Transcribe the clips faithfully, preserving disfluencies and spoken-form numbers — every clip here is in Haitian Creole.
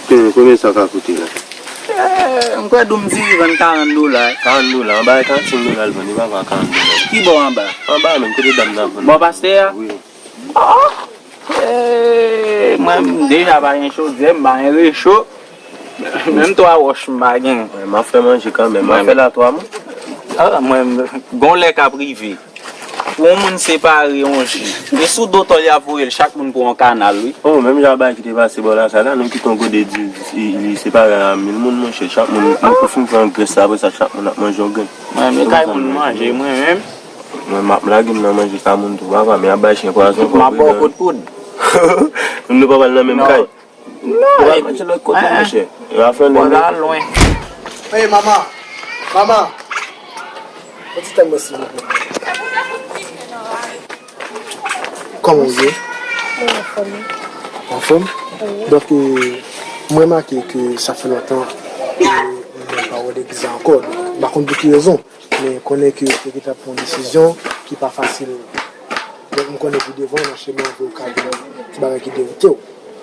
Konbyen sa ka koute la? Eh, m kwè Doum di li vann karant dola. Karant dola, anba e karannsenk dola l vann, li pa va karant dola. Ki bò anba? Anba menm, kote dam nan ap vann. Bò pastè a? Wi. Oh! Eh, mwen, m deja pa gen chodyè, m pa gen recho. Menm twa wòch m pa gen. Mwen, m ap fè manje kanmenm, m ap fè la twa mwa. Ah, mwen, gon lè k ap rive. Pou yon moun separe yon ji. E sou do tòl y ap voye l, chak moun pou yon kanal, wi. Oh, menm jan bagay ki te pase bò la, sa la, nou kite yon gode di, li, li separe a mil moun, monchè. Chak moun, nou pou fin pran grès la, apre sa, chak moun ap manje yon grenn. Mwen, men kay moun manje, mwen menm. Mwen, m ap lage m nan manje kay moun tou, papa, men ap bay chen pwazon. M ap ba w kout poud. Nou pa pral nan menm kay. Non, ou pral manje lòt kote, monchè. Yo ap fè nèg yo. Lwen. Hey, mama. Mama. Yon ti tann mwen, silvouplè. Kòman w ye? Mwen anfòm. Anfòm? Wi. Donk, eh, mwen remake ke sa fè lontan, eh, mwen pa wè w legliz la ankò. M pa konn pou ki rezon. Men konnen ke w te gentan pran yon desizyon ki pa fasil. Donk, m konnen pi devan, nan chemen an, w ka gen ti bagay ki dewoute w.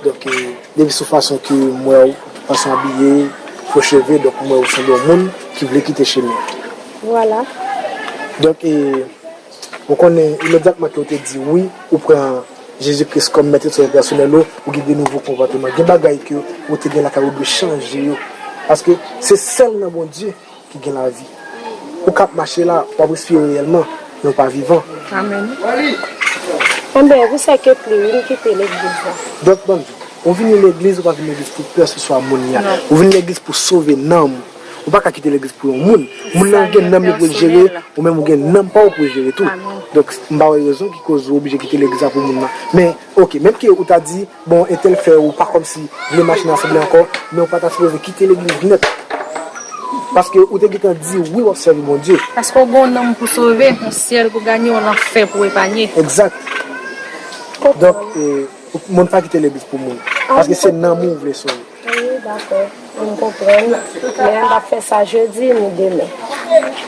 Donk, eh, depi sou fason ke m wè w, fason abiye, fo cheve, donk, m wè w sanble yon moun ki vle kite chemen an. Vwala. Donk, eh, ou konnen imedyatman ke w te di wi, ou pran Jezi Kris kòm Mèt e Sovè pèsonèl ou, ou gen de nouvo konpòteman. Gen bagay ke ou te gen lakay ou dwe chanje yo. Paske se sèl nan Bondye ki gen lavi. Ou k ap mache la, w ap respire reyèlman, men w pa vivan. Amèn. Enben, pou sa k pli, wi, m kite legliz la. Donk, ban m di w, ou vini legliz, ou pa vin legliz pou pèseswa moun nan. Non. Ou vin legliz pou sove nanm ou. Ou pa ka kite legliz pou yon moun. Moun nan gen nanm li pou l jere, ou menm ou gen nanm pa w pou w jere tou. Amèn. Donk, m pa wè rezon ki koz ou oblije kite legliz la pou moun nan. Men, oke, menm ke ou ta di, bon, entèl fè ou pa kòmsi vle mache nan asanble ankò, men ou pa ta sipoze kite legliz nèt. Paske ou te gentan di wi w ap sèvi Bondye. Paske w gen yon nanm pou sove, yon syèl pou ganye, yon lanfè pou epanye. Egzak. Donk, eh, moun pa kite legliz pou moun. Paske se nanm ou w vle sove. Wi, dakò. M konprann. Men m ap fè sa jedi ni demen.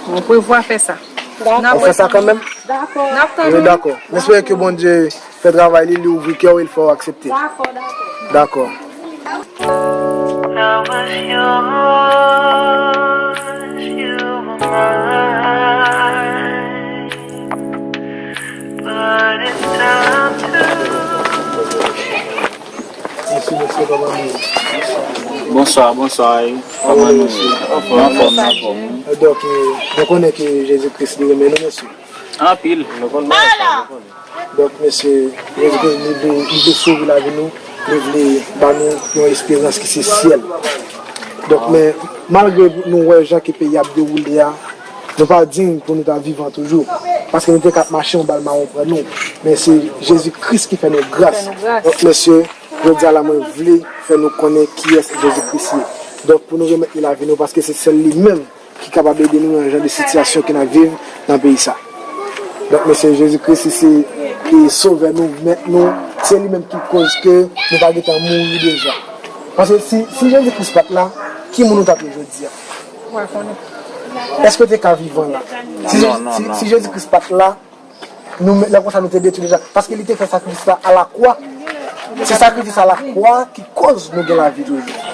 Mwen prevwa fè sa. Dakò. Ou fè sa kanmenm? Dakò. N ap tann ou. Wi, dakò. M espere ke Bondye fè travay li, li ouvri kè w e l fè w aksepte. Dakò, dakò. Dakò. I was yours, you were mine. But it's time to Mèsi, mèsi, papa Moïse. Bonswa, bonswa, wi. Kòman nou ye? Anfòm, anfòm, anfòm. Donk, eh, nou konnen ke Jezi Kris li renmen nou, mesye. Anpil. Nou konn bagay sa, nou konnen. Donk, mesye, Jezi Kris li vle, li vle sove lavi nou, li vle ba nou yon esperans ki se syèl. Donk, men, malgre nou wè jan ke peyi ap dewoule a, nou pa diy pou nou ta vivan toujou. Paske nou te ka ap mache, yon bal mawon pran nou. Men se Jezi Kris ki fè nou gras. Fè nou gras. Donk, mesye, jodi a la, mwen vle fè nou konnen kiyès Jezi Kris ye. Donk, pou nou remèt li lavi nou, paske se sèl li menm ki kapab ede nou nan jan de sitiyasyon ke n ap viv nan peyi sa. Donk, mesye, Jezi Kris, li se, li sovè nou, mèt nou, se li menm ki koz ke nou pa gentan mouri deja. Paske si, si Jezi Kris pa t la, ki moun nou t ap ye jodi a? Èske w te ka vivan la? Si, non, non, si, non, si Jezi Kris pa t la, nou, lè konsa nou te detwi deja. Paske li te fè sakrifis la alakwa. Se sakrifis alakwa ki koz nou gen lavi toujou.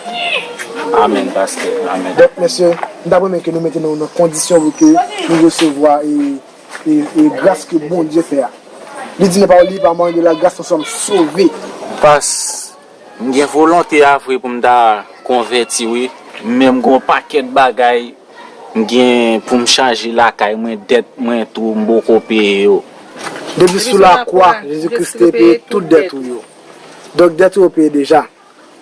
Amèn, pastè. Amèn. Donk, mesye, m t ap renmen ke nou mete nou nan kondisyon pou ke nou resevwa e, e, e gras ke Bondye fè a. Li di nan pawòl li, par moyen de la grâce, nous sommes sauvés. Pas, m gen volonte a vre pou m ta konvèti, wi. Men m gen yon pakèt bagay m gen pou m chanje lakay mwen, dèt mwen tou, m poko peye yo. Depi sou lakwa, Jezi Kris te peye tout dèt ou yo. Donk, dèt ou yo peye deja.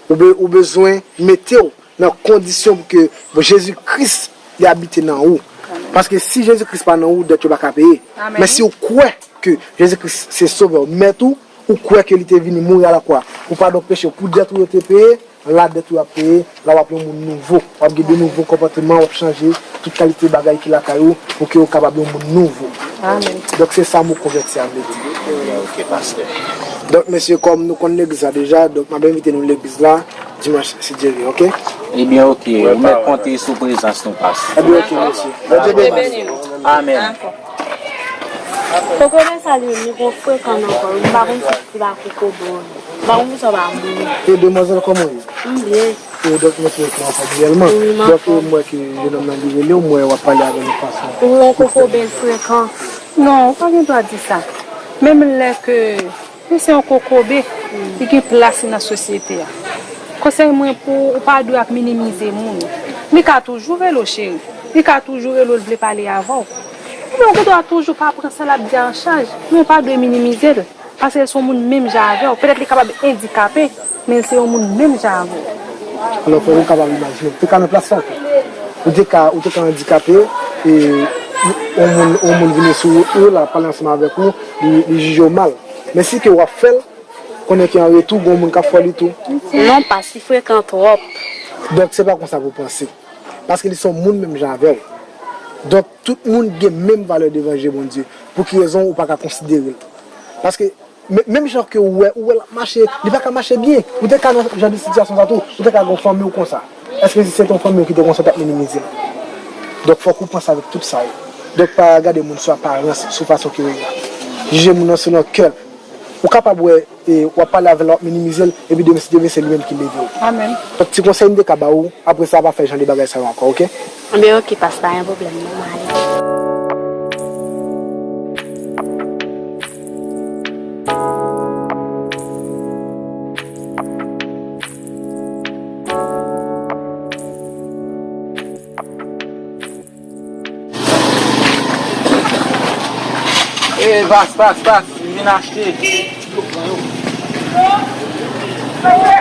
Ou be-, ou bezwen mete w nan kondisyon pou ke, bon, Jezi Kris, li abite nan ou. Paske si Jezi Kris pa nan ou, dèt yo pa ka peye. Men si w kwè ke Jezi Kris se Sovè w, Mèt ou, ou kwè ke li te vini mouri alakwa pou padon peche w, pou dèt ou yo te peye, la dèt ou yo ap peye, la w ap yon moun nouvo. W ap gen de nouvo konpòteman, w ap chanje tout kalite bagay ki lakay ou, pou ke w kapab yon moun nouvo. Amèn. Donk, se sa mo konvèti a vle di. Ok, pastè. Donk, mesye, kòm nou konn legliz la deja, donk, m ap envite nou legliz la dimanch, si Dye vle, ok? Ebyen, ok. Ou mèt konte sou prezans nou, pastè. Ebyen, ok, mesye. Bondye beni nou. Amèn. Dakò. Koko nan sa li menm, li gon frekan nan kò l. M pa konn si se pa koko bon. M pa konn pou sa w pa moun. E demwazèl, kòman w ye? M byen. E donk, nou te rete ansanm reyèlman. Wi, m Donk, e, m wè ke jenòm nan li rele w, m wè w ap pale avè l yon fason. Ou yon kokobe l frekan. Non, ou pa gen dwa di sa. Menm lè ke li se yon kokobe, li gen plas li nan sosyete a. Konsèy mwen pou ou, ou pa dwe ap minimize moun. Li ka toujou rele w cheri. Li ka toujou rele w, l vle pale avè w. Men ou gen dwa toujou pa pran sa l ap di a an chaj. Men ou pa dwe minimize l. Paske l se yon moun menm jan avè w. Petèt li kapab andikape, men l se yon moun menm jan avè w. Alò, fò nou kapab imajine. Ou te ka nan plas sa tou. Ou te ka, ou te ka andikape, e yon moun, yon moun vini sou ou, l ap pale ansanm avèk ou, li, li jije w mal. Men si ke w ap fè l, konnen ke an retou, gen yon moun k ap fè w li tou. Non, pas, li frekan twòp. Donk, se pa konsa pou w panse. Paske li se yon moun menm jan avè w. Donk, tout moun gen menm valè devan je Bondye. Pou ki rezon ou pa ka konsidere l? Paske, men- menm jan ke ou wè, ou wè l ap mache, li pa ka mache byen. Ou te ka nan jan de sitiyasyon sa tou, ou te ka gen yon fanmi w konsa. Èske si se te yon fanmi w ki te konsa, w t ap minimize l? Donk, fòk ou panse avèk tout sa yo. Donk, pa gade moun sou aparans, sou fason ke yo ye a. Jije moun nan selon kè l. Ou kapab wè, e, w ap pale avè l, w ap minimize l, epi demen si Dye vle, se li menm ki leve w. Amen. Donk, ti konsèy m te ka ba ou, apre sa, pa fè jan de bagay sa yo ankò, oke? Anben, oke, pas, pa gen pwoblèm, non, m ale. E, pas, pas, pas, m vin achte.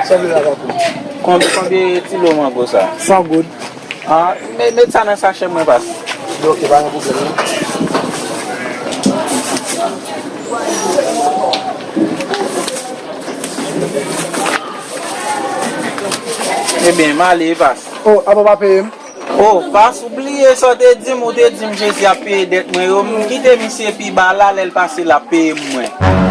Sa vle la, papa? Konbyen, konbyen kilo mango sa? San goud. Ah, met, met sa nan sachè mwen, pas. Ok, pa gen pwoblèm, non. Ebyen, m ale, pas. Oh, apa w pa peye m? Oh, pas, ou bliye sa w te di m, ou te di m Jezi ap peye dèt mwen yo. M kite misye pi ba la, lè l pase l ap peye m mwen.